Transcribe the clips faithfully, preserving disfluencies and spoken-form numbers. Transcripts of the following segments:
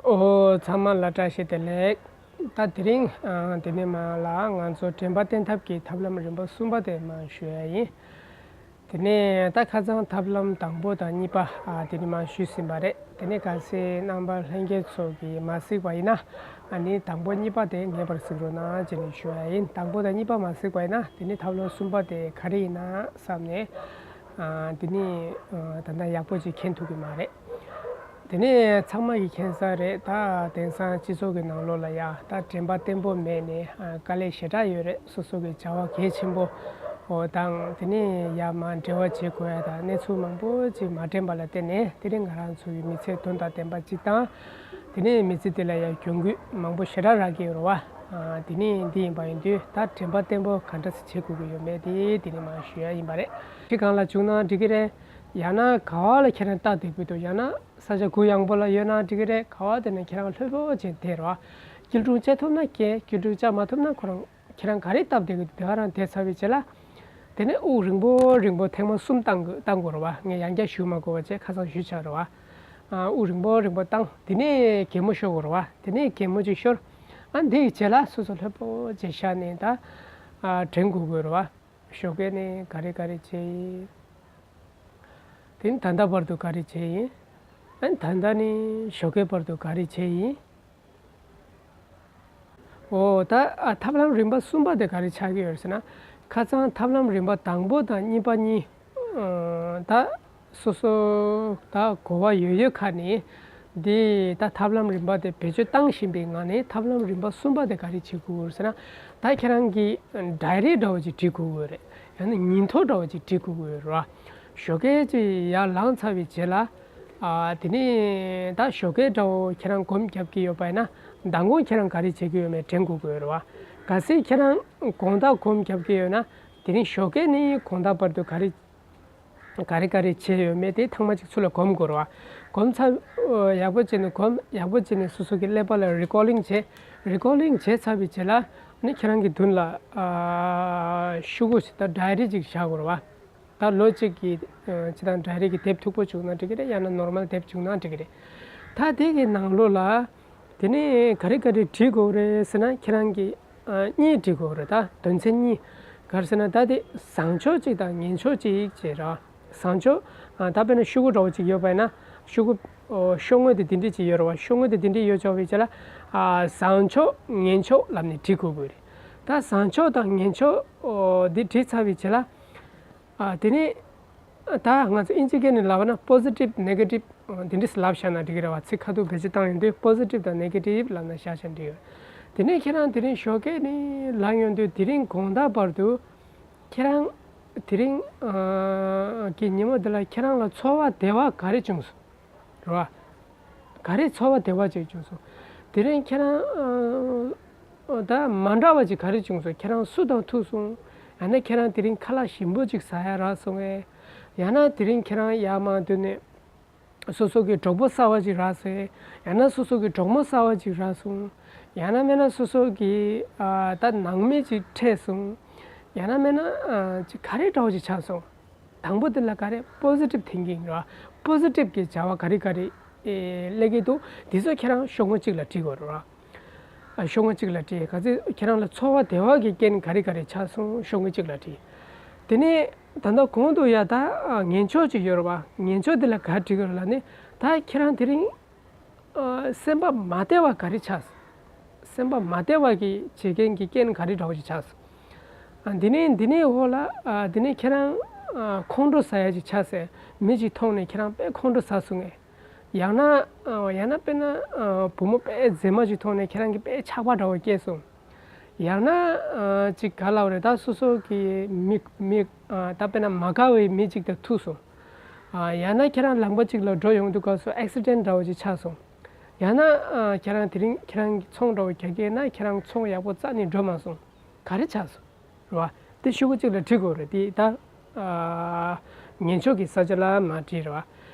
ཨོ། ཚང་མ་ལ་བཀྲ་ཤིས་བདེ་ལེགས། ད་དེ་རིང་ཨ་དེ་ནས་མ་ལ་ང་ཚོ་དྲན་པ་བརྟན་ཐབས་ཀྱི་ཐབས་ལམ་རིམ་པ་གསུམ་པ་དེ་མ་ཞུ་ཡ་ཡིན། དེ་ནས་ད་ཁ་སང་ཐབས་ལམ་དང་པོ་དང་གཉིས་པ་ཨ་དེ་ནས་མ་ཞུས་ཟིན་པ་རེད། དེ་ནས་གལ་སྲིད་རྣམ་པ་ལྷན་རྒྱས་ཚོ་གིས་མ་གཟིགས་པ་ཡིན་ན་ཨ་ནི་དང་པོ་གཉིས་པ་དེ་ངེས་པར་གཟིགས་རོགས་གནང་ཅེས་ནས་ཞུ་ཡ་ཡིན། དང་པོ་དང་གཉིས་པ་མ་གཟིགས་པ་ཡིན་ན་དེ་ནས་ཐབས་ལམ་གསུམ་པ་དེ་ག་རེ་ཡིན་ན་བསམ་ནས་ཨ་དེ་ནས་ཨ་ད་ལྟ་ཡག་པོ་ཅིག་མཁྱེན་ཐུབ་ཀྱི་མ་རེད། དེ་ནས་ཚང་མ་གིས་མཁྱེན་ས་རེད། ད་དེང་སང་སྤྱི་ཚོགས་ཀྱི་ནང་ལོགས་ལ་ཡ་ད་དྲན་པ་བརྟན་པོ་མེད་ནས་ཨ་དཀའ་ལས་ཞེ་དྲག་ཡོད་རེད། སོ་སོ་གི་བྱ་བ་གལ་ཆེན་པོ་འོ་དང་དེ་ནས་ཡ་མ་འབྲེལ་བ་བྱེད་དགོས་ཡ་དང་གནས་ཚུལ་མང་པོ་ཅིག་མ་དྲན་པ་ལ་བརྟེན་ནས་དེ་རིང་ང་རང་ཚོ་གི་མི་ཚེ་དོན་དང་ལྡན་པ་ཅིག་དང་དེ་ནས་མི་ཚེ་དེ་ལ་ཡ་གྱོང་གུད་མང་པོ་ཞེ་དྲག་རག་གི་ཡོད་རེད་བ། ཨ་དེ་ནས་འདི་ཡིན་པ་ཡིན་དུས་ད་དྲན་པ་བརྟན་པོ་ག་འདྲ་སེ་བྱེད་དགོས་ཀྱི་ཡོད་མེད་དེ་དེ་ནས་མ་ཞུ་ཡ་ཡིན་པ་རེད། ཁྱི་གང་ལ་བྱུང་ན་འགྲིག་གི་རེད། ཡང་ན་ག་བ་ལ་ཁྱེད་རང་ལྟ་བསྡད་དགོས་འདུག་ཡང་ན་ས་ཆ་གུ་ཡངས་པོ་ལ་ཡོད་ན་འགྲིག་གི་རེད། ག་བ་དེ་ན་ཁྱེད་རང་ལྷོད་པོ་བྱས་བསྡད་རོགས། སྐྱིལ་ཀྲུང་བཅའ་ཐུབ་ན་བསྐྱལ། སྐྱིལ་ཀྲུང་བཅའ་མ་ཐུབ་ན་ཁོ་རང་ཁྱེད་རང་ག་རེ་སྟབས་བདེ་གི་འདུག་དེ་ག་རང་དེ་ཚར་བའི་རྗེས་ལ། དེ་ནས་དབུགས་རིང་པོ་རིང་པོ་ཐེངས་མ་གསུམ་བཏང་དགོས་བཏང་དགོས་རེད་བ། ངས་ཡང་བསྐྱར་ཞུ་མ་དགོས་པ་བྱས་ཁ་སང་ཞུས་ཆགས་རེད་བ། ཨ་དབུགས་རིང་པོ་རིང་པོ་བཏང་དེ་ནས་གད་མོ་ཤོར་དགོས་རེད་བ། དེ་ནས་གད་མོ་ཅིག་ཤོར། ཨ་འདི་ཡི་རྗེས་ལ་སོ་སོ་ལྷོད་པོ་བྱས་བཞག་ནས་ད་ཨ་དྲན་དགོས་དགོས་རེད་བ། ཞོགས་ཀས་ནས་ག་རེ་ག་རེ་བྱས་ཡིན། དེ་ནས་ད་ལྟ་བར་དུ་ག་རེ་བྱས་ཡིན། ཨ་ནི་ད་ལྟ་ནས་ཞོགས་ཀའི་བར་དུ་ག་རེ་བྱས་ཡིན། འོ་ད་ཨ་ཐབས་ལམ་རིམ་པ་གསུམ་པ་དེ་ག་རེ་ཆགས་ཀྱི་ཡོད་ཟེར་ན། ཁ་སང་ཐབས་ལམ་རིམ་པ་དང་པོ་དང་གཉིས་པ་གཉིས། ཨ་ད་སོ་སོ་ད་གོ་བ་ཡོད་ཡོད་ཁ་ནས་འདི་ད་ཐབས་ལམ་རིམ་པ་དེ་བེད་སྤྱོད་བཏང་བཞིན་པའི་ངང་ནས་ཐབས་ལམ་རིམ་པ་གསུམ་པ་དེ་ག་རེ་བྱེད་དགོས་ཟེར་ན། ད་ཁྱེད་རང་གིས་ཌའི་རི་འདྲ་བོ་ཅིག་བྲིས་དགོས་ཀྱི་ཡོད་རེད། ཡང་ན་ཉིན་ཐོ་འདྲ་བོ་ཅིག་བྲིས་དགོས་ཀྱི་ཡོད་རེད་བ། ཞོགས་ཀས་ཅིག་ཡར་ལངས་ཚར་བའི་རྗེས་ལ། ཨ་དེ་ནས་ད་ཞོགས་ཀས་འདྲ་བོ་ཁྱེད་རང་སྒོམ་རྒྱབ་ཀྱི་ཡོད་པ་ཡིན་ན་མདང་དགོང་ཁྱེད་རང་ག་རེ་བྱེད་ཀྱི་ཡོད་མེད་དྲན་དགོས་ཀྱི་ཡོད་རེད་བ། གལ་སྲིད་ཁྱེད་རང་དགོང་དག་སྒོམ་རྒྱབ་ཀྱི་ཡོད་ན་དེ་རིང་ཞོགས་ཀས་ནས་དགོང་དག་བར་དུ་ག་རེ་ག་རེ་ག་རེ་བྱས་ཡོད་མེད་དེ་ཐེངས་མ་གཅིག་ཚུར་ལ་སྒོམ་དགོས་རེད་བ། སྒོམ་ཚར། ཨོ་ཡག་པོ་བྱས་ནས་སྒོམ། ཡག་པོ་བྱས་ནས་སོ་སོ་གི་ཀླད་པ་ལ་རི་ཀོ་ཌིང་བྱས། རི་ཀོ་ཌིང་བྱས་ཚར་བའི་རྗེས་ལ་ནི་ཁྱེད་རང་གི་མདུན་ལ་ཨ་ཤོག་གུ་ཞིག་ད་ཌའི་རི་ཅིག་བཞག་དགོས་རེད་བ། ད་ལོ་གཅིག་གི་ཨ་སྤྱིར་བཏང་ཌའི་རི་གི་དེབ་མཐུག་པོ་བྱུང་ན་འགྲིག་གི་རེད། ཡང་ན་ནོར་མལ་དེབ་བྱུང་ན་འགྲིག་གི་རེད། ད་དེ་གི་ནང་ལོགས་ལ་དེ་ནས་ག་རེ་ག་རེ་བྲིས་དགོས་རེད་ཟེར་ན་ཁྱེད་རང་གི་ཨ་གཉིས་བྲིས་དགོས་རེད། ད་དོན་ཚན་གཉིས། ག་རེ་ཟེར་ན་ད་དེ་བཟང་ཕྱོགས་གཅིག་དང་ངན་ཕྱོགས་གཅིག་བྱས་ར། བཟང་ཕྱོགས་ཨ་ད་དཔེར་ན་ཤོག་གུ་འདྲ་བོ་གཅིག་ཡོད་པ་ཡིན་ན་ཤོག་གུ་ཨོ་ཤོག་ངོས་དེ་འདི་འདྲས་ཅིག་ཡོད་རེད་བ། ཤོག་ངོས་དེ་འདི་འདྲས་ཡོད་ཆོག་པའི་རྗེས་ལ་ཨ་བཟང་ཕྱོགས་ངན་ཕྱོགས་ལབ་ནས་བྲིས་དགོས་དགོས་རེད། ད་བཟང་ཕྱོགས་དང་ངན་ཕྱོགས་ཨོ་འདི་བྲིས་ཚར་བའི་རྗེས་ལ། ཨ་དེ་ནས་ད་ང་ཚོ་དབྱིན་ཇི་སྐད་ནས་ལབ་ན་པོ་སི་ཊིབ་ནེ་གེ་ཊིབ་འདི་འདྲས་ལབ་བཞག་ན་འགྲིག་གི་རེད་བ། ཚིག་ཁ་ཐུག་བེད་སྤྱོད་བཏང་ཡོང་དུས་པོ་སི་ཊིབ་དང་ནེ་གེ་ཊིབ་ལབ་ན་བཞག་བཞག་འགྲིག་གི་རེད། དེ་ནས་ཁྱེད་རང་དེ་རིང་ཞོགས་ཀས་ནས་ལངས་ཡོང་དུས་དེ་རིང་དགོང་དག་བར་དུ་ཁྱེད་རང་དེ་རིང་ཨ་གི་ཉིན་མོ་འདི་ལ་ཁྱེད་རང་ལ་ཚོར་བ་བདེ་བ་ག་རེ་བྱུང་སོང་། རེད་བ། ག་རེ་ཚོར་བ་བདེ་བ་ཅིག་བྱུང་སོང་། དེ་རིང་ཁྱེད་རང་ཨ་ཨ་ད་མ་འདྲ་བ་ཅིག་ག་རེ་བྱུང་སོང་། ཁྱེད་རང་སུ་དང་ཐུག་སོང་། ཡང་ན་ཁྱེད་རང་དེ་རིང་ཁ་ལག་ཞིམ་པོ་ཅིག་ཟ་ཡ་རག་སོང་ངས། ཡང་ན་དེ་རིང་ཁྱེད་རང་ཡར་མར་འདུག་ནས་སོ་སོ་གི་གྲོགས་པོ་གསར་བ་ཅིག་རག་སོང་ངས། ཡང་ན་སོ་སོ་གི་གྲོགས་མོ་གསར་བ་ཅིག་རག་སོང་། ཡང་ན་མིན་ན་སོ་སོ་གི་ཨ་ད་ནང་མི་ཅིག་འཕྲད་སོང་། ཡང་ན་མིན་ན་ཨ་ཅིག་ག་རེ་འདྲ་བོ་ཅིག་ཆགས་སོང་། དང་པོ་དེ་ལ་ག་རེ་པོ་སི་ཊིབ་ཐིང་ཀིང་ར། པོ་སི་ཊིབ་གི་བྱ་བ་ག་རེ་ག་རེ་ཨེ་སླེབས་ཀྱི་འདུག་འདི་ཚོ་ཁྱེད་རང་ཤོག་ངོས་གཅིག་ལ་བྲིས་དགོས་ར། ཨ་ཤོག་ངོས་གཅིག་ལ་བྲིས། ག་ཚོད་ཁྱེད་རང་ལ་ཚོར་བ་བདེ་བ་གི་རྐྱེན་ག་རེ་ག་རེ་ཆགས་སོང་ཤོག་ངོས་གཅིག་ལ་བྲིས། དེ་ནས་ད་ལྟ་གོང་དུ་ཡ་ད་ཨ་ངན་ཕྱོགས་ཅིག་ཡོད་ར་བ། ངན་ཕྱོགས་དེ་ལ་ག་རེ་བྲིས་དགོས་ར་ལབ་ནས་ད་ཁྱེད་རང་དེ་རིང་ཨ་སེམས་པ་མ་བདེ་བ་ག་རེ་ཆགས། སེམས་པ་མ་བདེ་བ་གི་བྱེད་མཁན་གྱི་རྐྱེན་ག་རེ་འདྲ་བོ་ཞིག་ཆགས། ཨ་འདི་ནས་འདི་ནས་འོག་ལ་ཨ་འདི་ནས་ཁྱེད་རང་ཨ་ཁོང་ཁྲོ་ཟ་ཡ་ཅིག་ཆགས་ཟེར། མི་ཅིག་མཐོང་ནས་ཁྱེད་རང་དཔེ་ཁོང་ཁྲོ་ཟ་སོང་ངས། ཡང་ན་ཨ་ཡང་ན་དཔེར་ན་ཨ་བུ་མོ་དཔེ་མཛེས་མ་ཅིག་མཐོང་ནས་ཁྱེད་རང་གི་དཔེ་ཆགས་པ་འདྲ་བོ་སྐྱེས་སོང་། ཡང་ན་ཨ་ཅིག་ག་ལབ་རེད། ད་སོ་སོ་གི་མི་མི་ཨ་ད་དཔེར་ན་མ་དགའ་བའི་མི་ཅིག་དང་ཐུག་སོང་། ཨ་ཡང་ན་ཁྱེད་རང་ལམ་པ་ཅིག་ལ་འགྲོ་ཡོང་དུས་སྐབས་སུ་ཨེག་སི་ཌེན་འདྲ་བོ་ཅིག་ཆགས་སོང་། ཡང་ན་ཨ་ཁྱེད་རང་དེ་རིང་ཁྱེད་རང་གི་ཚོང་འདྲ་བོ་རྒྱག་གི་ཡིན་ན་ཁྱེད་རང་ཚོང་ཡག་པོ་རྩ་ནས་འགྲོ་མ་སོང་། ག་རེ་ཆགས་སོང་། རེད་བ། དེ་ཤོག་གུ་གཅིག་ལ་བྲིས་དགོས་རེད། དེ་ད་ཨ་ངན་ཕྱོགས་ཀྱི་ས་ཆ་ལ་མ་བྲིས་རེད་བ།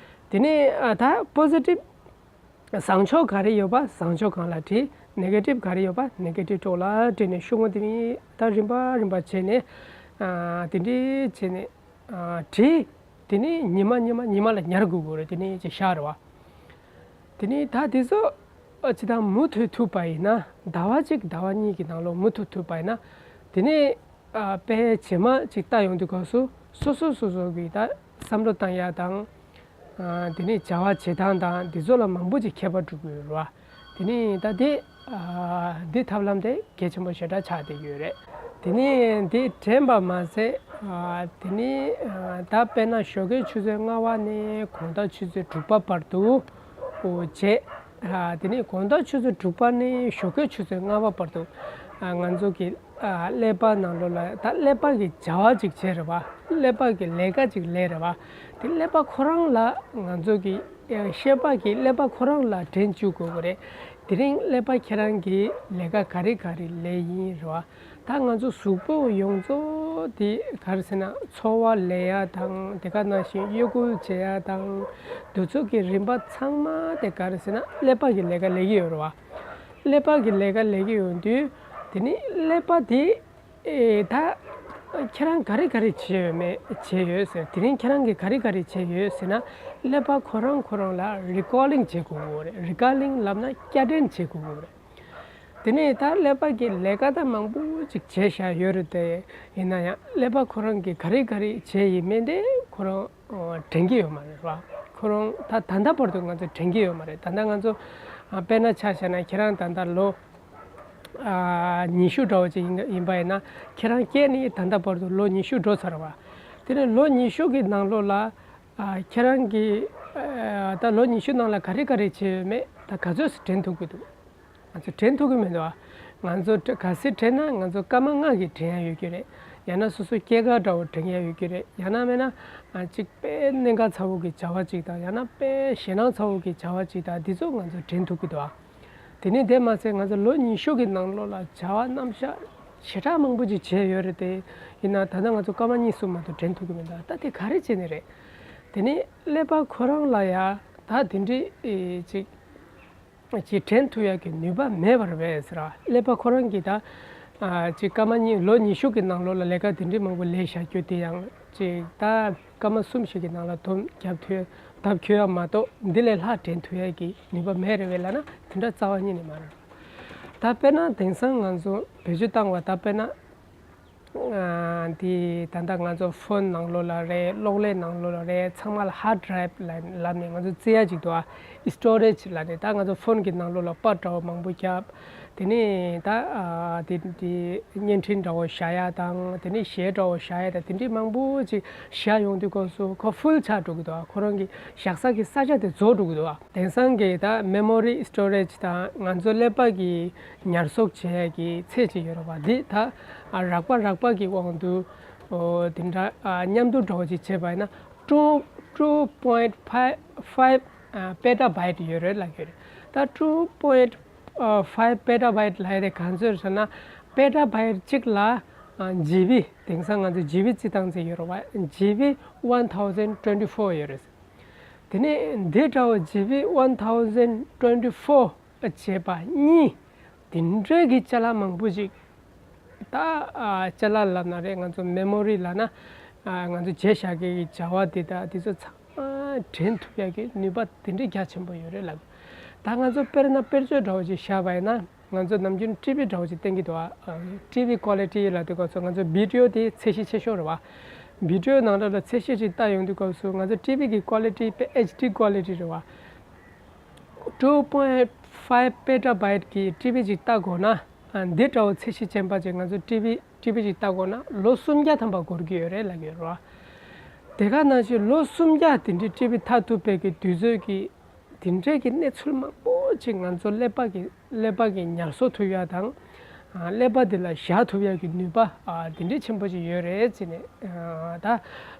དེ་ནས་ཨ་ད་པོ་སི་ཊིབ་བཟང་ཕྱོགས་ག་རེ་ཡོད་པ་བཟང་ཕྱོགས་སྒང་ལ་བྲིས། ནེ་གེ་ཊིབ་ག་རེ་ཡོད་པ་ནེ་གེ་ཊིབ་ཐོག་ལ་བྲིས་ནས་ཤོག་ངོས་དེ་ནས་ད་རིམ་པ་རིམ་པ་བྱས་ནས་ཨ་དེ་འདྲས་བྱས་ནས་ཨ་བྲིས། དེ་ནས་ཉི་མ་ཉི་མ་ཉི་མ་ལ་ཉར་དགོས་དགོས་རེད། དེ་ནས་ཅིག་བཞག་རེད་བ། དེ་ནས་ད་དེ་ཚོ་ ཨ་ཅི་དང་མུ་མཐུད་ཐུབ་པ་ཡིན་ན། ཟླ་བ་གཅིག་ཟླ་བ་གཉིས་ཀྱི་ནང་ལོགས་མུ་མཐུད་ཐུབ་པ་ཡིན་ན། དེ་ནས་ཨ་དཔེ་རྗེས་མ་ཅིག་ལྟ་ཡོང་དུས་སྐབས་སུ་སོ་སོ་སོ་སོ་གི་ད་བསམ་བློ་བཏང་ཡ་དང་། ཨ་དེ་ནས་བྱ་བ་བྱེད་སྟངས་དང་འདི་ཚོ་ལ་མང་པོ་ཅིག་ཁྱད་པར་འགྲོ་གི་ཡོད་རེད་བ། དེ་ནས་ད་དེ་ཨ་འདི་ཐབས་ལམ་དེ་གལ་ཆེན་པོ་ཞེ་དྲག་ཆགས་བསྡད་ཀྱི་ཡོད་རེད། དེ་ནས་འདི་དྲན་པ་མ་ཟད། ཨ་དེ་ནས་ཨ་ད་དཔེར་ན་ཞོགས་ཀའི་ཆུ་ཚོད་ལྔ་པ་ནས་དགོང་དག་ཆུ་ཚོད་དྲུག་པ་བར་དུ་བྱས། ཨ་དེ་ནས་དགོང་དག་ཆུ་ཚོད་དྲུག་པ་ནས་ཞོགས་ཀའི་ཆུ་ཚོད་ལྔ་པ་བར་དུ་ཨ་ང་ཚོ་གི་ཨ་ཀླད་པ་ནང་ལོགས་ལ་ད་ཀླད་པ་གི་བྱ་བ་ཅིག་བྱས་རེད་བ། ཀླད་པ་གི་ལས་ཀ་ཅིག་ལས་རེད་བ། དེ་ཀླད་པ་ཁོ་རང་ལ་ང་ཚོ་གི་ཨ་ཤེས་པ་གི་ཀླད་པ་ཁོ་རང་ལ་དྲན་བཅུག་དགོས་ཀྱི་རེད། དེ་རིང་ཀླད་པ་ཁྱེད་རང་གི་ལས་ཀ་ག་རེ་ག་རེ་ལས་ཡིན་རེད་བ། ད་ང་ཚོ་གཟུགས་པོ་ཡོངས་རྫོགས་དེ་ག་རེ་ཟེར་ན་འཚོ་བ་ལས་ཡ་དང་། དེ་ག་ནང་བཞིན་གཡོ་འགུལ་བྱེད་ཡ་དང་། དུས་ཚོད་ཀྱི་རིམ་པ་ཚང་མ་དེ་ག་རེ་ཟེར་ན་ཀླད་པ་གི་ལས་ཀ་ལས་ཀྱི་ཡོད་རེད་བ། ཀླད་པ་གི་ལས་ཀ་ལས་ཀྱི་ཡོང་དུས། དེ་ནི་ཀླད་པ་དེ་ཨེ་ད་ཁྱེད་རང་ག་རེ་ག་རེ་བྱས་ཡོད་མེད་བྱས་ཡོད་ཟེར། དེ་རིང་ཁྱེད་རང་གིས་ག་རེ་ག་རེ་བྱས་ཡོད་ཟེར་ན། ཀླད་པ་ཁོ་རང་ཁོ་རང་ལ་རི་ཀོ་ལིང་བྱེད་དགོས་ཀྱི་ཡོད་རེད། རི་ཀོ་ལིང་ལབ་ན་བསྐྱར་དྲན་བྱེད་དགོས་ཀྱི་ཡོད་རེད། དེ་ནས་ད་ཀླད་པ་གི་ལས་ཀ་ད་མང་པོ་ཅིག་བྱས་བཞག་ཡོད་རེད་དེ། ཡིན་ན་ཡང་ཀླད་པ་ཁོ་རང་གིས་ག་རེ་ག་རེ་བྱས་ཡིན་མིན་དེ་ཁོ་རང་ཨོ་དྲན་གྱི་ཡོད་མ་རེད་བ། ཁོ་རང་ད་ད་ལྟ་བར་དུ་ང་ཚོ་དྲན་གྱི་ཡོད་མ་རེད། ད་ལྟ་ང་ཚོ་ཨ་དཔེར་ན་ཆ་བཞག་ན་ཁྱེད་རང་ད་ལྟ་ལོ་ཨ་ཉི་ཤུ་འདྲ་བོ་ཅིག་ཡིན་ཡིན་པ་ཡིན་ན། ཁྱེད་རང་སྐྱེས་ནས་ད་ལྟ་བར་དུ་ལོ་ཉི་ཤུ་འགྲོ་ཚར་བ། དེ་ནས་ལོ་ཉི་ཤུ་གི་ནང་ལོགས་ལ་ཨ་ཁྱེད་རང་གིས་ཨ་ད་ལོ་ཉི་ཤུ་ནང་ལ་ག་རེ་ག་རེ་བྱས་ཡོད་མེད་ད་ག་ཚོད་དྲན་ཐུབ་ཀྱི་འདུག་ང་ཚོ་དྲན་ཐུབ་ཀྱི་མི་འདུག་ང་ཚོ་ག་ཚོད་དྲན་ན་ང་ཚོ་སྐར་མ་ལྔ་གི་དྲན་ཡ་ཡོད་ཀྱི་རེད། ཡང་ན་སོ་སོ་སྐྱེས་སྐར་འདྲ་བོ་དྲན་ཡ་ཡོད་ཀྱི་རེད། ཡང་ན་མིན་ན་ཨ་གཅིག་དཔེ་གནད་འགག་ཚ་བོ་གི་བྱ་བ་ཅིག་དང་། ཡང་ན་དཔེ་ཞེད་སྣང་ཚ་བོ་གི་བྱ་བ་ཅིག་དང་། འདི་ཚོ་ང་ཚོ་དྲན་ཐུབ་ཀྱི་འདུག་དེ་ནས་དེ་མ་ཟད་ང་ཚོ་ལོ་ཉི་ཤུ་གི་ནང་ལོགས་ལ་བྱ་བ་རྣམ་གཞག་ཞེ་དྲག་མང་པོ་ཅིག་བྱས་ཡོད་རེད་དེ། ཡིན་ན་ད་ལྟ་ང་ཚོ་སྐར་མ་གཉིས་གསུམ་མ་གཏོགས་དྲན་ཐུབ་ཀྱི་མི་འདུག་ད་དེ་ག་རེ་བྱས་ནས་རེད། དེ་ནས་ཀླད་པ་ཁོ་རང་ལ་ཡ་ད་དེ་འདྲའི་ཨེ་ཅིག་ཅིག་དྲན་ཐུབ་ཡག་གི་ནུས་པ་མེད་པ་རེད་པས་ཟེར་བ། ཀླད་པ་ཁོ་རང་གིས་ད་ཨ་ཅིག་སྐར་མ་གཉིས་ལོ་ཉི་ཤུ་གི་ནང་ལོགས་ལ་ལས་ཀ་དེ་འདྲའི་མང་པོ་ལས་བཞག་རྒྱུ་དེ་ཡང་ཅིག་ད་སྐར་མ་གསུམ་ཞིག་གི་ནང་ལ་དོམ་རྒྱབ་ཐུབ་ཐབས་ཁྱོད་ཡ་མ་གཏོགས་འདི་ལས་ལྷག་དྲན་ཐུབ་ཡག་གི་ནུས་པ་མེད་རེད་པས་ལབ་ན་དེ་འདྲ་རྩ་བ་ཉིད་ནས་མ་རེད། ད་དཔེར་ན་དེང་སང་ང་ཚོ་བེད་སྤྱོད་བཏང་བ་ད་དཔེར་ན། ཨ་འདི་ད་ལྟ་ང་ཚོ་ཕོན་ནང་ལོགས་ལ་རེད། གློག་ཀླད་ནང་ལོགས་ལ་རེད། ཚང་མ་ལ་ཧར་ཌི་རའིབ་ལབ་ལབ་ནས་ང་ཚོ་རྩི་ཡ་ཅིག་འདུག་ཨ། སི་ཊོ་རེཇ་ལབ་ནས་ད་ང་ཚོ་ཕོན་གྱི་ནང་ལོགས་ལ་པར་འདྲ་བོ་མང་པོ་བརྒྱབ། དེ་ནས་ད་ཨ་དེ་དེ་བརྙན་འཕྲིན་འདྲ་བོ་བཞག་ཡ་དང་། དེ་ནས་གཞས་འདྲ་བོ་བཞག་ཡ་དང་། དེ་འདྲའི་མང་པོ་ཅིག་བཞག་ཡོང་དུས་སྐབས་སུ་ཁོ་ཕུལ་ཆགས་འགྲོ་གི་འདུག་ཨ། ཁོ་རང་གི་བཞག་ས་གི་ས་ཆ་དེ་རྫོགས་འགྲོ་གི་འདུག་ཨ། དེང་སང་གི་ད་མེ་མོ་རི་སི་ཊོ་རེཇ་དང་ང་ཚོ་ཀླད་པ་གི་ཉར་གསོག་བྱེད་ཡ་གི་ཚད་ཅིག་ཡོད་རེད་བ། འདི་ད་ཨ་རགས་པ་རགས་པ་གི་དབང་དུ་ཨོ་དེ་འདྲ་ཨ་མཉམ་དུ་འདྲ་བོ་ཅིག་བྱས་པ་ཡིན་ན། two two point five five petabyte ཡོད་རེད་ལབ་ཀྱི་ཡོད་རེད། ད་two point five petabyte ལབ་ཡ་དེ་ག་ཚོད་རེད་ཟེར་ན། པེ་ཊ་བྷའེ་ཊི་གཅིག་ལ་ཨ་ཇི་བི། དེང་སང་ང་ཚོ་ཇི་བི་རྩི་སྟངས་ཅིག་ཡོད་རེད་བ། ཇི་བི་one thousand twenty four ཡོད་རེད། དེ་ནས་འདི་འདྲ་བོ་ཇི་བི་one thousand twenty four བྱས་པ་གཉིས། དེ་འདྲའི་གི་ཅ་ལག་མང་པོ་ཅིག་ད་ཨ་ཅ་ལག་ལབ་ན་རེད། ང་ཚོ་མེ་མོ་རི་ལབ་ན་ཨ་ང་ཚོ་བརྗེ་བཞག་གི་བྱ་བ་དེ་དག་དེ་ཚོ་ཚང་མ་དྲན་ཐུབ་ཡག་གི་ནུས་པ་དེ་འདྲའི་རྒྱ་ཆེན་པོ་ཡོད་རེད་ལབ། ད་ང་ཚོ་དཔེར་ན་དཔེར་བརྗོད་འདྲ་བོ་ཅིག་བཞག་པ་ཡིན་ན། ང་ཚོ་ནམ་རྒྱུན་ཊི་ཝི་འདྲ་བོ་ཅིག་བསྟན་གྱི་འདུག་ཨ། ཊི་ཝི་ཀོ་ལི་ཊི་ལབ་དུས་སྐབས་སུ་ང་ཚོ་བི་ཌི་ཡོ་དེ་ཚད་གཞི་ཆེ་ཤོས་རེད་བ། བི་ཌི་ཡོ་ནང་ལོགས་ལ་ཚད་གཞི་ཅིག་བལྟ་ཡོང་དུས་སྐབས་སུ་ང་ཚོ་ཊི་ཝི་གི་ཀོ་ལི་ཊི་དཔེ་ཨེཆ་ཌི་ཀོ་ལི་ཊི་རེད་བ། two point five petabyte གི་ཊི་ཝི་ཅིག་བལྟ་དགོས་ན། ཨ་འདི་འདྲ་བོ་ཚད་གཞི་ཅན་པ་ཅིག་ང་ཚོ་ཊི་ཝི་ཊི་ཝི་ཅིག་བལྟ་དགོས་ན་ལོ་སུམ་བརྒྱ་ཐམ་པ་འགོར་གྱི་ཡོད་རེད་ལབ་ཀྱི་ཡོད་རེད་བ། དེ་ག་ནང་བཞིན་ལོ་སུམ་བརྒྱ་དེ་འདྲའི་ཊི་ཝི་བལྟ་ཐུབ་པའི་གི་དུས་ཚོད་ཀྱི་དེ་འདྲའི་གི་གནས་ཚུལ་མང་པོ་ཅིག་ང་ཚོ་ཀླད་པ་གི་ཀླད་པ་གི་ཉར་གསོག་ཐུབ་ཡ་དང་། ཨ་ཀླད་པ་འདི་ལ་བཞག་ཐུབ་ཡ་གི་ནུས་པ་ཨ་དེ་འདྲའི་ཆེན་པོ་ཅིག་ཡོད་རེད་ཅེས་ནས་ཨ་ད་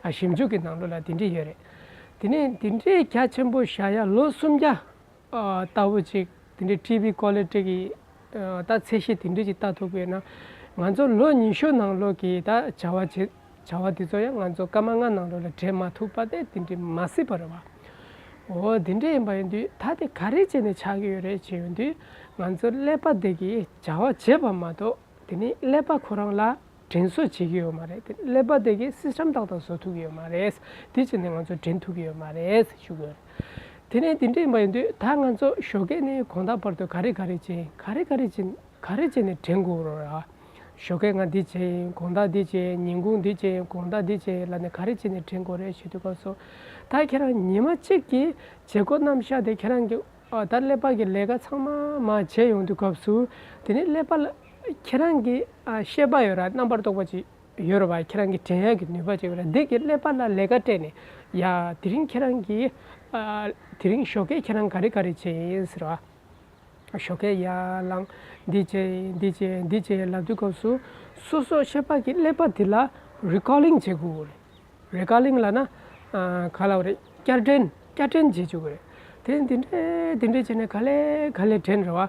ཨ་ཞིབ་འཇུག་གི་ནང་ལོགས་ལ་དེ་འདྲའི་ཡོད་རེད། དེ་ནས་དེ་འདྲའི་རྒྱ་ཆེན་པོ་བཞག་ཡ་ལོ་སུམ་བརྒྱ་ཨ་ལྟ་བུ་ཅིག་དེ་འདྲའི་ཊི་ཝི་ཀོ་ལི་ཊི་གི་ཨ་ད་ཚད་གཞི་དེ་འདྲའི་ཅིག་ལྟ་ཐུབ་ཀྱི་ཡོད་ན། ང་ཚོ་ལོ་ཉི་ཤུ་ནང་ལོགས་ཀྱི་ད་བྱ་བ་བྱེད། བྱ་བ་འདི་ཚོ་ཡང་ང་ཚོ་སྐར་མ་ལྔ་ནང་ལོགས་ལ་འབྲེལ་མ་ཐུབ་པ་དེ་དེ་འདྲའི་མ་སྲིད་པ་རེད་བ། འོ་དེ་འདྲ་ཡིན་པ་ཡིན་དུས་ད་དེ་ག་རེ་བྱས་ནས་ཆགས་ཀྱི་ཡོད་རེད་ཅེས་ཡོང་དུས། ང་ཚོ་ཀླད་པ་དེ་གིས་བྱ་བ་བྱེད་པ་མ་གཏོགས་དེ་ནི་ཀླད་པ་ཁོ་རང་ལ་དྲན་གསོ་བྱེད་ཀྱི་ཡོད་མ་རེད། དེ་ཀླད་པ་དེ་གིས་སི་སི་ཊམ་ཏག་ཏག་བཟོ་ཐུབ་ཀྱི་ཡོད་མ་རེད། དེ་བྱས་ནས་ང་ཚོ་དྲན་ཐུབ་ཀྱི་ཡོད་མ་རེད་ཞུ་གི་ཡོད་རེད། དེ་ནས་དེ་འདྲ་ཡིན་པ་ཡིན་དུས་ད་ང་ཚོ་ཞོགས་ཀས་ནས་དགོང་དག་བར་དུ་ག་རེ་ག་རེ་བྱས་ཡིན། ག་རེ་ག་རེ་བྱས་ག་རེ་བྱས་ནས་དྲན་དགོས་རེད་བ། ཞོགས་ཀས་ང་འདི་བྱས་ཡིན། དགོང་དག་འདི་བྱས་ཡིན། ཉིན་གུང་འདི་བྱས་ཡིན། དགོང་དག་འདི་བྱས་ཡིན་ལབ་ནས་ག་རེ་བྱས་ནས་དྲན་དགོས་རེད་ཞུ་དུས་སྐབས་སུ། ད་ཁྱེད་རང་ཉི་མ་གཅིག་གི་བྱེད་སྒོ་རྣམ་གཞག་དེ་ཁྱེད་རང་གི་ཨ་ད་ཀླད་པ་གི་ལས་ཀ་ཚང་མ་མར་བྱས་ཡོང་དུས་སྐབས་སུ། དེ་ནས་ཀླད་པ་ལ་ཁྱེད་རང་གི་ཨ་ཤེས་པ་ཡོད་ར། རྣམ་པར་རྟོག་པ་ཅིག་ཡོད་རེད་བ། ཁྱེད་རང་གི་དྲན་ཡག་གི་ནུས་པ་ཅིག་ཡོད་རེད། འདི་གི་ཀླད་པ་ལ་ལས་ཀ་སྤྲད་ནས། ཡ་དེ་རིང་ཁྱེད་རང་གིས་ཨ་དེ་རིང་ཞོགས་ཀས་ཁྱེད་རང་ག་རེ་ག་རེ་བྱས་ཡིན་ཟེར་བ། ཞོགས་ཀས་ཡར་ལངས། འདི་བྱས་ཡིན། འདི་བྱས་ཡིན། འདི་བྱས་ཡིན་ལབ་དུས་སྐབས་སུ། སོ་སོ་ཤེས་པ་གི་ཀླད་པ་འདི་ལ་རི་ཀོ་ལིང་བྱེད་དགོས་རེད། རི་ཀོ་ལིང་ལབ་ན་ཨ་ག་ལབ་རེད། བསྐྱར་དྲན། བསྐྱར་དྲན་བྱེད་བཅུག་གི་རེད། དེ་འདི་འདྲས་འདི་འདྲས་བྱས་ནས་ག་ལེ་ག་ལེ་དྲན་རེད་བ།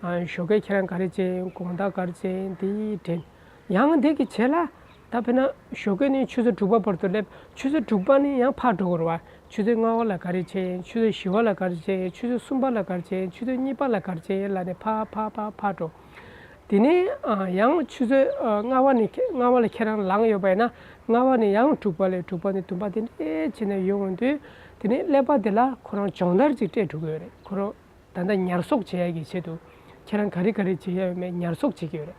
ཨ་ཞོགས་ཀས་ཁྱེད་རང་ག་རེ་བྱས་ཡིན། དགོང་དག་ག་རེ་བྱས་ཡིན། འདི་དྲན། ཡང་འདི་གི་རྗེས་ལ་ད་དཔེར་ན་ཞོགས་ཀས་ནས་ཆུ་ཚོད་དྲུག་པ་བར་དུ་སླེབས། ཆུ་ཚོད་དྲུག་པ་ནས་ཡང་ཕར་འགྲོ་དགོས་རེད་བ། ཆུ་ཚོད་ལྔ་པ་ལ་ག་རེ་བྱས་ཡིན། ཆུ་ཚོད་བཞི་པ་ལ་ག་རེ་བྱས་ཡིན། ཆུ་ཚོད་གསུམ་པ་ལ་ག་རེ་བྱས་ཡིན། ཆུ་ཚོད་གཉིས་པ་ལ་ག་རེ་བྱས་ཡིན་ལབ་ནས་ཕར་ཕར་ཕར་ཕར་འགྲོ། དེ་ནས་ཨ་ཡང་ཆུ་ཚོད་ཨ་ལྔ་པ་ནས་ཁྱེད་ལྔ་པ་ལ་ཁྱེད་རང་ལངས་ཡོད་པ་ཡིན་ན། ལྔ་པ་ནས་ཡང་དྲུག་པ་ལས། དྲུག་པ་ནས་བདུན་པ། དེ་འདྲས་བྱས་ནས་ཡོང་ཡོང་དུས། དེ་ནས་ཀླད་པ་དེ་ལ་ཁོ་རང་སྦྱོང་བརྡར་ཅིག་སྤྲད་འགྲོ་གི་ཡོད་རེད། ཁོ་རང་ད་ལྟ་ཉར་གསོག་བྱེད་ཡ་གི་ཆེད་དུ། ཁྱེད་རང་ག་རེ་ག་རེ་བྱེད་ཡ་ཡོད་མེད་ཉར་གསོག་བྱེད་ཀྱི་ཡོད་རེད།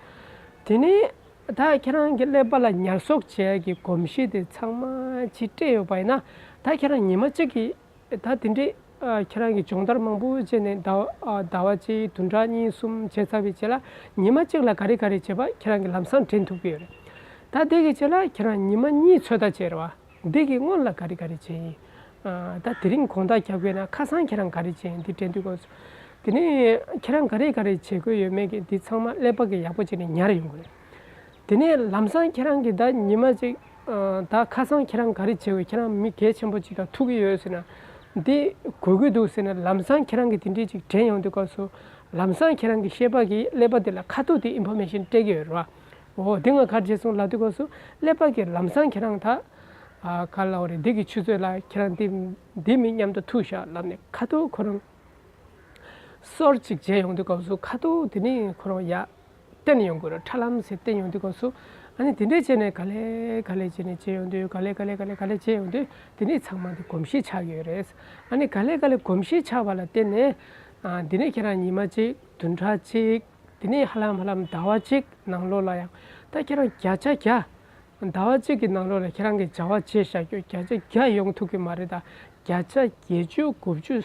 དེ་ནས་ད་ཁྱེད་རང་གི་ཀླད་པ་ལ་ཉར་གསོག་བྱེད་ཡ་གི་གོམས་གཤིས་དེ་ཚང་མ་ཅིག་སྤྲད་ཡོད་པ་ཡིན་ན། ད་ཁྱེད་རང་ཉི་མ་གཅིག་གི་ད་དེ་འདྲས་ཨ་ཁྱེད་རང་གིས་སྦྱོང་བརྡར་མང་པོ་བྱས་ནས་ཟླ་བ་ཨ་ཟླ་བ་གཅིག་བདུན་ཕྲག་གཉིས་གསུམ་བྱས་ཚར་བའི་རྗེས་ལ། ཉི་མ་གཅིག་ལ་ག་རེ་ག་རེ་བྱས་པ་ཁྱེད་རང་གིས་ལམ་སང་དྲན་ཐུབ་ཀྱི་ཡོད་རེད། ད་དེ་གི་རྗེས་ལ་ཁྱེད་རང་ཉི་མ་གཉིས་ཚོད་ལྟ་བྱས་རེད་བ། འདི་གི་སྔོན་ལ་ག་རེ་ག་རེ་བྱས་ཡིན། ཨ་ད་དེ་རིང་དགོང་དག་རྒྱབ་ཡོད་ན་ཁ་སང་ཁྱེད་རང་ག་རེ་བྱས་ཡིན། འདི་དྲན་དུས་སྐབས་སུ། དེ་ནས་ཁྱེད་རང་ག་རེ་ག་རེ་བྱེད་དགོས་ཡོད་མེད་ཀྱི་འདི་ཚང་མ་ཀླད་པ་གིས་ཡག་པོ་བྱས་ནས་ཉར་ཡོང་གི་རེད། དེ་ནས་ལམ་སང་ཁྱེད་རང་གིས་ད་ཉི་མ་གཅིག་ཨ་ད་ཁ་སང་ཁྱེད་རང་ག་རེ་བྱས་ཡོད། ཁྱེད་རང་མི་གལ་ཆེན་པོ་གཅིག་དང་ཐུག་གི་ཡོད་ཟེར་ན། འདི་དགོས་ཀྱི་འདུག་ཟེར་ན། ལམ་སང་ཁྱེད་རང་གིས་དེ་འདྲས་ཅིག་དྲན་ཡོང་དུས་སྐབས་སུ། ལམ་སང་ཁྱེད་རང་གི་ཤེས་པ་གིས་ཀླད་པ་དེ་ལ་ཁ་ཐུག་དེ་ཨིན་ཕོར་མེ་ཤན་སྤྲད་ཀྱི་ཡོད་རེད་བ། འོ་དེ་ང་ག་རེ་བྱས་སོང་ལབ་དུས་སྐབས་སུ། ཀླད་པ་གིས་ལམ་སང་ཁྱེད་རང་ད་ཨ་ག་ལབ་རེད། འདི་གི་ཆུ་ཚོད་ལ་ཁྱེད་རང་འདི་འདི་མི་མཉམ་དུ་ཐུག་ཤག་ལབ་ནས་ཁ་ཐུག་ཁོ་རང་སོར་ཅིག་བྱས་ཡོང་དུས་སྐབས་སུ། ཁ་ཐུག་དེ་ནས་ཁོ་རང་ཡར་བསྟན་ཡོང་དགོས་རེད། ཁྲ་ལམ་ཟེར་བསྟན་ཡོང་དུས་སྐབས་སུ། ཨ་ནི་དེ་འདྲས་བྱས་ནས་ག་ལེ་ག་ལེ་བྱས་ནས་བྱས་ཡོང་དུས། ག་ལེ་ག་ལེ་ག་ལེ་ག་ལེ་བྱས་ཡོང་དུས། དེ་ནས་ཚང་མ་དེ་གོམས་གཤིས་ཆགས་ཀྱི་ཡོད་རེད། ཨ་ནི་ག་ལེ་ག་ལེ་གོམས་གཤིས་ཆགས་པ་ལ་བརྟེན་ནས། ཨ་དེ་ནས་ཁྱེད་རང་ཉི་མ་གཅིག་བདུན་ཕྲག་གཅིག་དེ་ནས་ཧ་ལམ་ཧ་ལམ་ཟླ་བ་གཅིག་ནང་ལོགས་ལ་ཡང་། ད་ཁྱེད་རང་བརྒྱ་ཆ་བརྒྱ། ཟླ་བ་གཅིག་གི་ནང་ལོགས་ལ་ཁྱེད་རང་གིས་བྱ་བ་བྱས་བཞག་རྒྱུ་བརྒྱ་ཆ་བརྒྱ་ཡོང་ཐུབ་ཀྱི་མ་རེད། ད་བརྒྱ་ཆ་བརྒྱད་ཅུ་དགུ་བཅུ་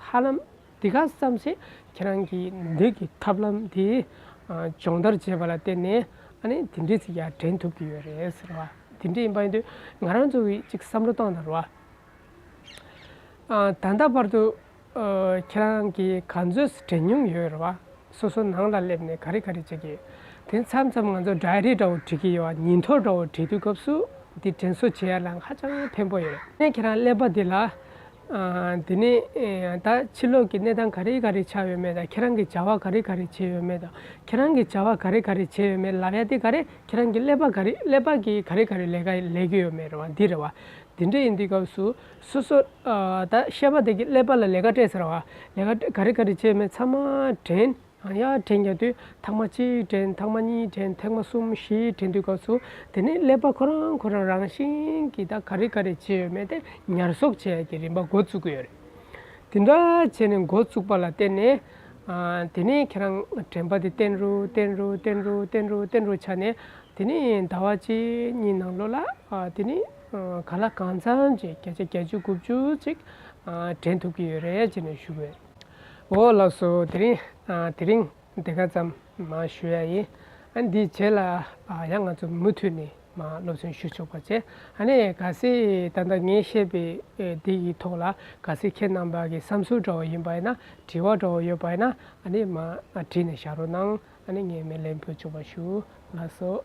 ཧ་ལམ་འདི་ག་ཙམ་ཞིག་ཁྱེད་རང་གིས་འདི་གི་ཐབས་ལམ་འདི་ཨ་སྦྱོང་བརྡར་བྱས་པ་ལ་བརྟེན་ནས། ཨ་ནི་དེ་འདྲས་ཅིག་ཡར་དྲན་ཐུབ་ཀྱི་ཡོད་རེད་ཟེར་བ། དེ་འདྲས་ཡིན་པ་ཡིན་དུས་ང་རང་ཚོ་གིས་ཅིག་བསམ་བློ་བཏང་དང་རེད་བ། ཨ་ད་ལྟ་བར་དུ་ཨ་ཁྱེད་རང་གིས་ག་ཚོད་དྲན་མྱོང་ཡོད་རེད་བ། སོ་སོ་ནང་ལ་སླེབས་ནས་ག་རེ་ག་རེ་བྱེད་ཀྱི་ཡོད། དེ་མཚམས་མཚམས་ང་ཚོ་ཌའི་རི་འདྲ་བོ་འབྲི་གི་ཡོད་བ། ཉིན་ཐོ་འདྲ་བོ་འབྲི་དུས་སྐབས་སུ་འདི་དྲན་གསོ་བྱེད་ཡ་ལ་ཧ་ཅང་ཕན་པོ་ཡོད་རེད། ཨ་ནི་ཁྱེད་རང་ཀླད་པ་འདི་ལ་ཨ་དེ་ནས་ཨེ་ད་ཕྱི་ལོགས་ཀྱི་གནས་སྟངས་ག་རེ་ག་རེ་ཆགས་ཡོད་མེད་དང་། ཁྱེད་རང་གིས་བྱ་བ་ག་རེ་ག་རེ་བྱས་ཡོད་མེད་དང་། ཁྱེད་རང་གིས་བྱ་བ་ག་རེ་ག་རེ་བྱས་ཡོད་མེད་ལབ་ཡ་དེ་ག་རེ། ཁྱེད་རང་གི་ཀླད་པ་ག་རེ། ཀླད་པ་གིས་ག་རེ་ག་རེ་ལས་ཀ་ལས་ཀྱི་ཡོད་མེད་རེད་བ། འདི་རེད་བ། དེ་འདྲ་ཡིན་དུས་སྐབས་སུ་སོ་སོ་ཨ་ད་ཤེས་པ་དེ་གིས་ཀླད་པ་ལ་ལས་ཀ་སྤྲད་ཟེར་བ། ལས་ཀ་སྤྲད། ག་རེ་ག་རེ་བྱས་མེད་ཚང་མ་དྲན། ཡང་ཡར་དྲན་རྒྱག་དུས་ཐེངས་མ་གཅིག་དྲན། ཐེངས་མ་གཉིས་དྲན། ཐེངས་མ་གསུམ་བཞི་དྲན་དུས་སྐབས་སུ། དེ་ནས་ཀླད་པ་ཁོ་རང་ཁོ་རང་རང་བཞིན་གྱིས་ད་ག་རེ་ག་རེ་བྱས་ཡོད་མེད་དེ་ཉར་གསོག་བྱེད་ཡག་གི་རིམ་པ་འགོ་བཙུགས་ཀྱི་ཡོད་རེད། དེ་འདྲ་བྱས་ནས་འགོ་བཙུགས་པ་ལ་བརྟེན་ནས། ཨ་དེ་ནས་ཁྱེད་རང་དྲན་པ་དེ་བརྟན་རུ་བརྟན་རུ་བརྟན་རུ་བརྟན་རུ་བརྟན་རུ་ཆགས་ནས། དེ་ནས་ཟླ་བ་གཅིག་གཉིས་ནང་ལོགས་ལ་ཨ་དེ་ནས་ཨ་ག་ལ་གང་འཚམ་ཅིག་བརྒྱ་ཆ་བརྒྱད་ཅུ་དགུ་བཅུ་ཅིག་ཨ་དྲན་ཐུབ་ཀྱི་ཡོད་རེད་ཅེས་ནས་ཞུ་དགོས། འོ་ལགས་སོ། དེ་རིང་ཨ་དེ་རིང་འདི་ག་ཙམ་མ་ཞུ་ཡ་ཡིན། ཨ་འདིའི་རྗེས་ལ་ཨ་ཡང་ང་ཚོ་མུ་མཐུད་ནས་མ་སློབ་ཚན་ཞུ་ཆོག་པ་བྱས། ཨ་ནི་གལ་སྲིད་ད་ལྟ་ངས་བཤད་པའི་ཨེ་འདི་ཡི་ཐོག་ལ་གལ་སྲིད་ཁྱེད་རྣམ་པ་གི་བསམ་ཚུལ་འདྲ་བོ་ཡིན་པ་ཡིན་ན། དྲི་བ་འདྲ་བོ་ཡོད་པ་ཡིན་ན། ཨ་ནི་མ་ཨ་བྲིས་ནས་བཞག་རོགས་གནང་། ཨ་ནི་ངས་མི་ལན་ཕུལ་ཆོག་པ་ཞུ། ལགས་སོ།